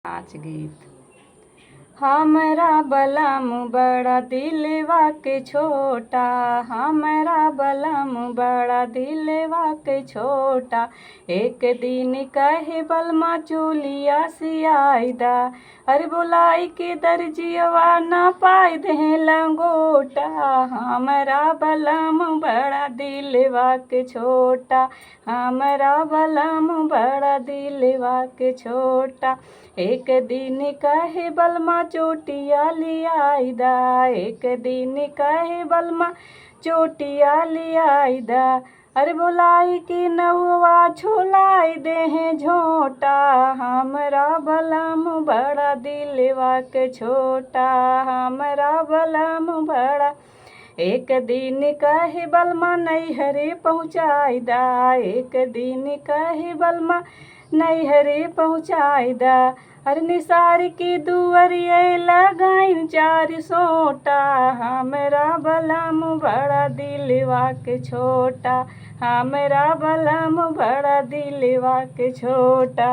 नाच गीत। हमरा बलम बड़ा दिलवा के छोटा, हमरा बलम बड़ा दिलवा के छोटा। एक दिन कहे बलमा चोलिया सियाई दा, अरे बोलाई के दर्जियवा ना पाई दे लंगोटा। हमरा बलम बड़ा दिलवा के छोटा, हमरा बलम बड़ा दिलवा के छोटा। एक दिन कहे बलमा चोटिया लियाई दा, एक दिन कहे बलमा चोटिया लियाई दा। अरे बोलाई कि नौवा छोलाई देहे झोंटा, हमरा बलम बड़ा दिलवा के छोटा, हमरा बलम बड़ा। एक दिन कहे बलमा नैहरे पहुँचाई दा, एक दिन कहे बलमा नैहरे पहुँचाई दा। अरे निसार की दुअरिए लगाइन चार सोटा, हमरा बलम बड़ा दिलवा के छोटा, हमरा बलम बड़ा दिलवा के छोटा।